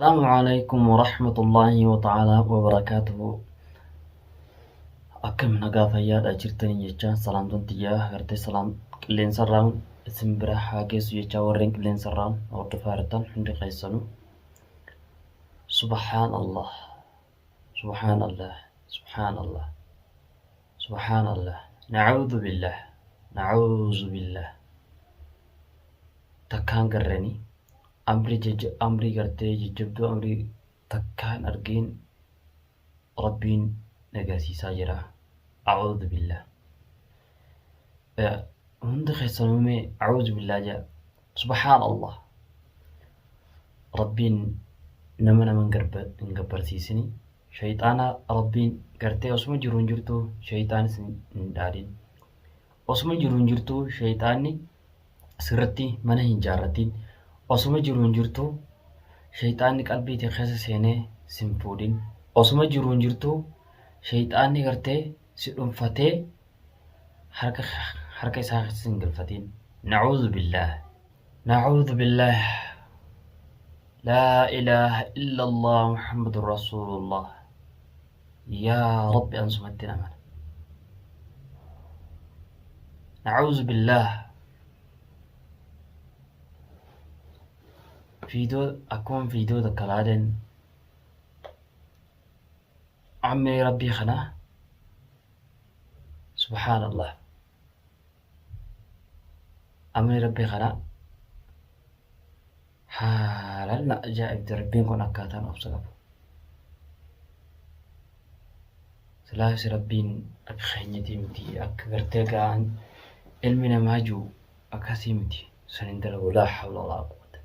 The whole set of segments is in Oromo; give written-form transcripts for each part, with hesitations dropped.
Asalaamu alaikum warahmatullaahi wata'aalaa wabarakaatuhu. Akkam nagaa fayyaadha jirtanii jecha salaamtuun tiyyaa gartee salaam qilleensarraan isin bira haa geessu jecha warreen qilleensarraan hordofaa jirtan hundi keessanuu. Subhaan Allah. Subhaan Allah. Subhaan Allah. Subhaan Allah. Na'uudhu billah. Na'uudhu billah. Takkaan garranii. Amrii jajja amrii gartee jajjabduu amrii takkaan argiin rabbiin nagarsiisaa jira. A'uudhu billah. Hundi keessanuu mee a'uudhu billah jedha. Subhaan Allah. Rabbiin nama nama hin gabbarsiisini. Shayxaana rabbiin gartee osuma jiruun jirtu shayxaanis hin dhaalin. Osuma jiruun jirtu shayxaanni sirratti mana hin jaarratin. Osuma jiruun jirtu shayxaanni qalbii tee keessa seenee sin fuudhin. Osuma jiruun jirtu shayxaanni gartee si dhunfatee harka harka isaa keessa sin galfatin. Na'uudhu billaah. Na'uudhu billaah. Laa ilaaha illallah Muhammadur Rasuulullah. Yaa Rabbi an sumatti amana. Na'uudhu billaah. Viidiyoo akkuma viidiyoo takka laaleen ammee rabbii kana subhaanallah amri rabbii kana haalaan na ajaa'ibde rabbiin kun akkaataan obsa qabu. Silaas rabbiin akka keenyatii miti akka gartee ga'aan ilmi namaa jiru akkasii miti sun hin dalagu laa hawla walaa quwwata.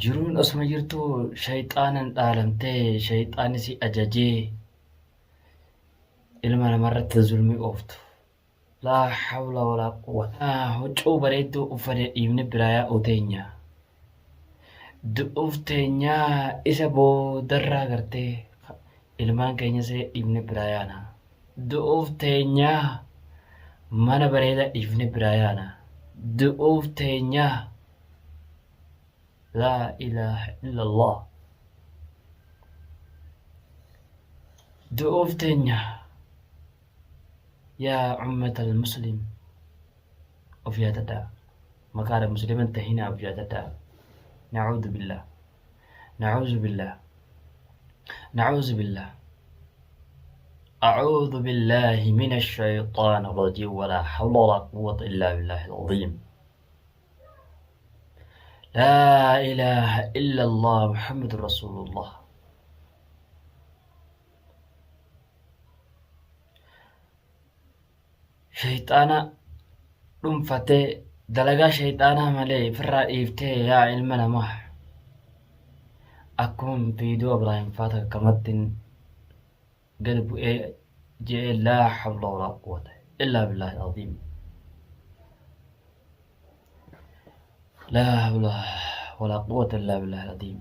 Jiruun osuma jirtu shayxaanan dhaalamtee shayxaanni si ajajee ilma namarratti zulmii ooftu. Laa hawla walaa quwwata. Huccuu bareedduu uffane dhiifne biraa yaa'uu teenya. Du'uuf teenyaa isa boodarraa gartee ilmaan keenya see dhiifne biraa yaana. Du'uuf teenyaa mana bareedaa dhiifne biraa yaana. Du'uuf teenyaa laa ilaaha illallah. Du'uuf teenya yaa ummatal muslim of yaadadhaa. Maqaadha muslima hin tahinaa of yaadadhaa. Na'uudhu billah. Na'uudhu billah. Na'uudhu billah. أعوذ بالله من الشيطان الرجيم ولا حول ولا قوة إلا بالله العظيم لا إله إلا الله محمد رسول الله Sheyxaana dhunfatee dalagaa sheyxaanaa malee ifirraa dhiiftee yaa ilma namaa akkuma viidiyoo Ibraahim faa takka gadi bu'ee je'ee laa hawla walaa quwwata illaa billaahi al-aziim. Laa hawla walaa quwwata illaa billaahi al-aziim.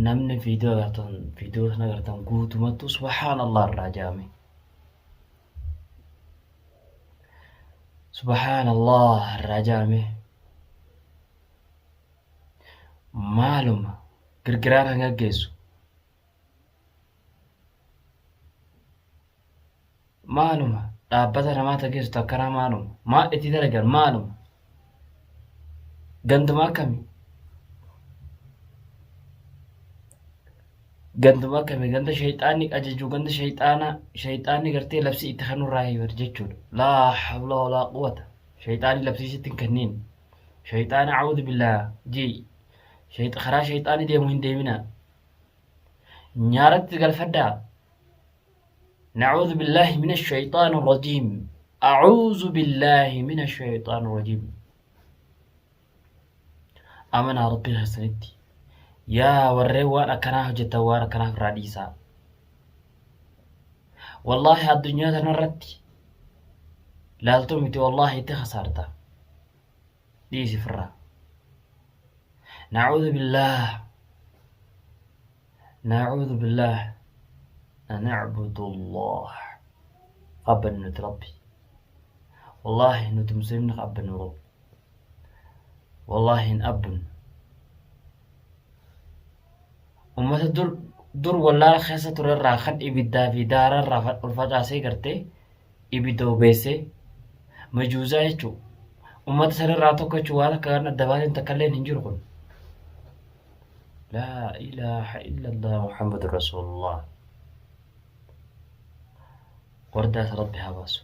Namni viidiyoo agartan viidiyoo sana agartan guutumattu subhaanallah irraa jaame. Subhaanallah irraa jaame. Maaluma girgiraan kan gaggeessu. Maaluma dhaabbata namaa tageessu akkanaa maaluma maal itti dalagan maaluma ganduma akkamii ganduma akkamii ganda shayxaanni ajaju ganda shayxaana shayxaanni gartee labsii itti kanurraa hibar jechuudha laa hawla walaa quwwata shayxaanni labsii sitti hin kenniin shayxaana a'uudhu billaa jii karaa shayxaanni deemu hin deemina nyaaratti galfadhaa نعوذ بالله من الشيطان الرجيم أعوذ بالله من الشيطان الرجيم أمنا ربي حسنتي يا وري وان أكنا هجتا وان أكنا فراديسا والله الدنيا تنرتي لالتو والله تخسرتا ديسي فرا نعوذ بالله نعوذ بالله نعبد الله قبل nuti rabbi wallaahi nuti muslimni qabbannu rabbi. Wallaahi hin abbun. Ummata dur dur wallaala keessa turerraa kan ibiddaa fi daararraa ol facaasee gartee ibidda obeessee majuuzaa jechuu ummata sanirraa tokko jechuu waan akka kan adda baateen takka illee hin jiru kun. Laa ilaaha illallah Muhammadu Rasuulullah. Wardaas Rabbi haa baasu.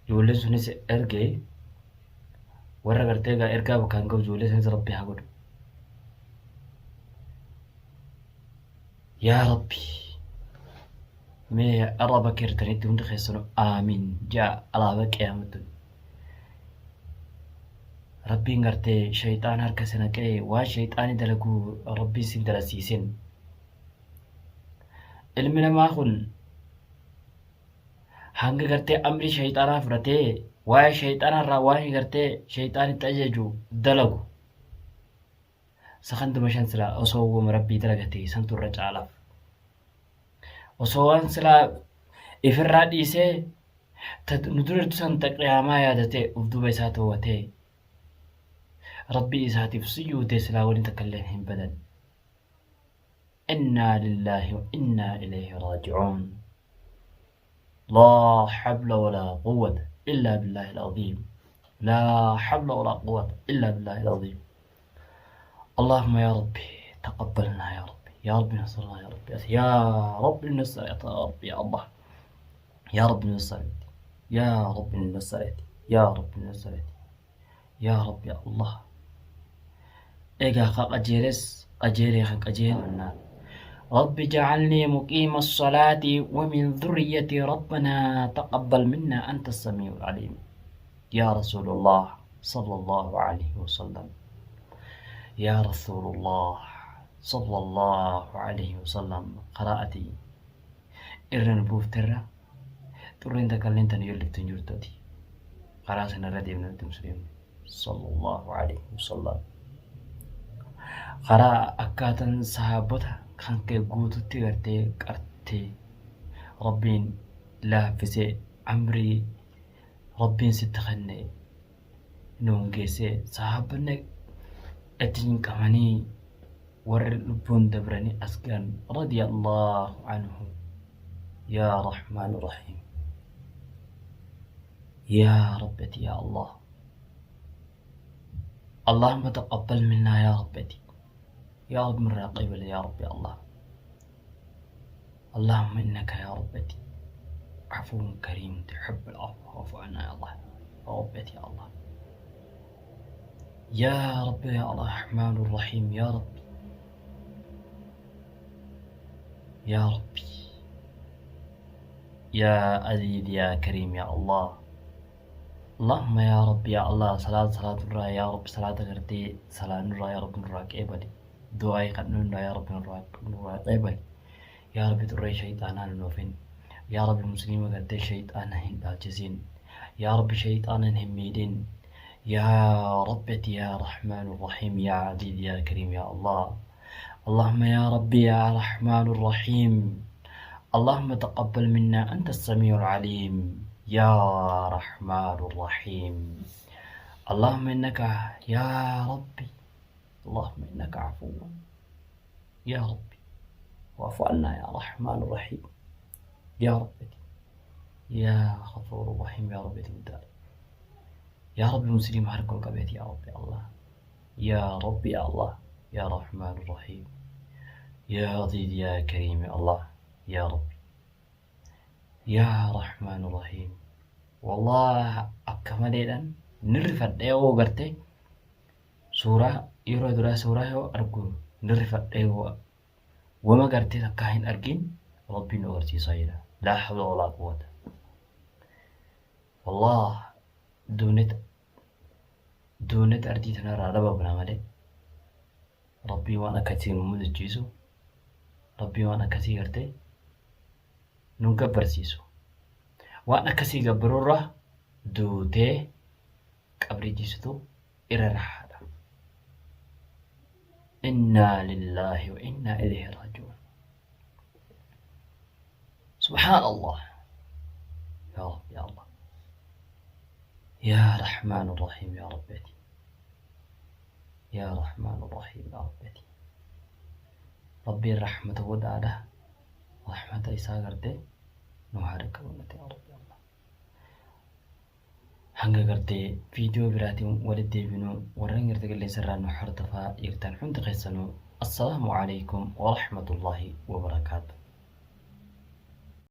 Ijoolleen sunis ergee warra gartee egaa ergaa bakkaan ga'u ijoollee sanis Rabbi haa godhu. Yaa Rabbi mee arra bakka jirtanitti hundi keessanu aamiin ja'a alaabaa qiyaamattu. Rabbiin gartee shayxaan harka si naqee waan shayxaani dalaguu Rabbiin sin dalasiisin. Ilmi namaa kun hanga gartee amri shayxaanaa fudhatee waa'ee shayxaanaa irraa waan gartee shayxaan itti ajaju dalagu sakanduma shan silaa osoo wama rabbii dalagate santu irra caalaaf. Osoo waan silaa ifirraa dhiisee ta nu dura jirtu san ta qiyaamaa yaadatee uf duuba isaa toowatee rabbii isaatiif sujuudee silaa wani takka illee hin badan. Innaa lillaahi wa innaa ilayhi raaji'uun. Laa habla walaa quwwata illaa billaahi al-aziim. Laa habla walaa quwwata illaa billaahi al-aziim. Allahumma yaa Rabbi taqabbalnaa yaa Rabbi yaa Rabbi nasirnaa yaa Rabbi yaa Rabbi nasir yaa Rabbi yaa Allah yaa Rabbi nasir yaa Rabbi nasir yaa Rabbi nasir yaa Rabbi yaa Allah. Egaa ka qajeeles qajeelee kan qajeelannaa. Rabbi ja'alnii muqiima salaati wa min dhurriyyatii rabbanaa taqabbal minnaa anta samii'ul aliim. Yaa Rasuulullah sallallahu alayhi wa sallam. Yaa Rasuulullah sallallahu alayhi wa sallam karaa ati irra nu buufterra xurreen takka illee tan yelliftu hin jirtu ati. Karaa sana irra deemna nuti musliimni. Sallallahu alayhi wasallam. Karaa akkaatan sahaabota kan kee guututti gartee qartee Rabbiin laaffisee amrii Rabbiin sitti kenne nuun geessee sahaabonni itti cinqamanii warri lubbuun dabranii as gahan radiyallahu anhu yaa rahmaan rahiim yaa rabbati yaa allah اللهم تقبل منا يا ربتي يا رب من قبل يا رب يا الله اللهم إنك يا ربتي عفو كريم تحب العفو فاعف عنا يا الله يا ربتي يا الله يا رب يا الرحمن الرحيم يا ربي يا ربي يا عزيز يا كريم يا الله اللهم يا رب يا الله صلاة صلاة الرا يا رب صلاة غرتي صلاة نرى يا رب نرى قبلي دعاء قد يا رب نرى نرى قبلي يا رب ترى شيطانا نوفين يا رب مسلم غرتي شيطانا هندالجزين يا رب شيطانا هميدين يا ربتي يا رحمن الرحيم يا عزيز يا كريم يا الله اللهم يا ربي يا رحمن الرحيم اللهم تقبل منا أنت السميع العليم يا رحمن الرحيم اللهم إنك يا ربي اللهم إنك عفو يا ربي واعف عنا يا رحمن الرحيم يا ربي يا غفور رحيم يا ربي تقدر يا ربي مسلم حرك القبيت يا ربي الله يا ربي يا الله يا رحمن الرحيم يا عزيز يا كريم يا الله يا ربي يا رحمن الرحيم والله akka maleedhaan ni rifadhee yoo garte suuraa yeroo duraa suuraa yoo argu ni rifadhee wama gartee takkaa hin argin rabbiin nu agarsiisaa jira laa hawla walaa quwwata wallah duunet duunet ardii tanarraa dhabamna malee rabbiin waan akkasii nu mudachiisu rabbiin waan akkasii gartee nu gabbarsiisu waan akkasii gabbarurra duutee qabrii ciisutu irra rahaadha. Innaa lillaahi wa innaa ilayhi raaji'uun. Subhaan Allah. Yaa Rabbi yaa Allah. Yaa Rahmaan Rahiim yaa Rabbi. Yaa Rahmaan Rahiim yaa Rabbati. Rabbiin rahmata godhaadha. Rahmata isaa gartee nu haa dhaqqabu yaa Rabbi Allah. Hanga gartee viidiyoo biraatiin walitti deebinu warreen gartee qilleensa irraa nu hordofaa jirtan hundi keessanuu assalaamu alaikum wa rahmatullahi wa barakaatu.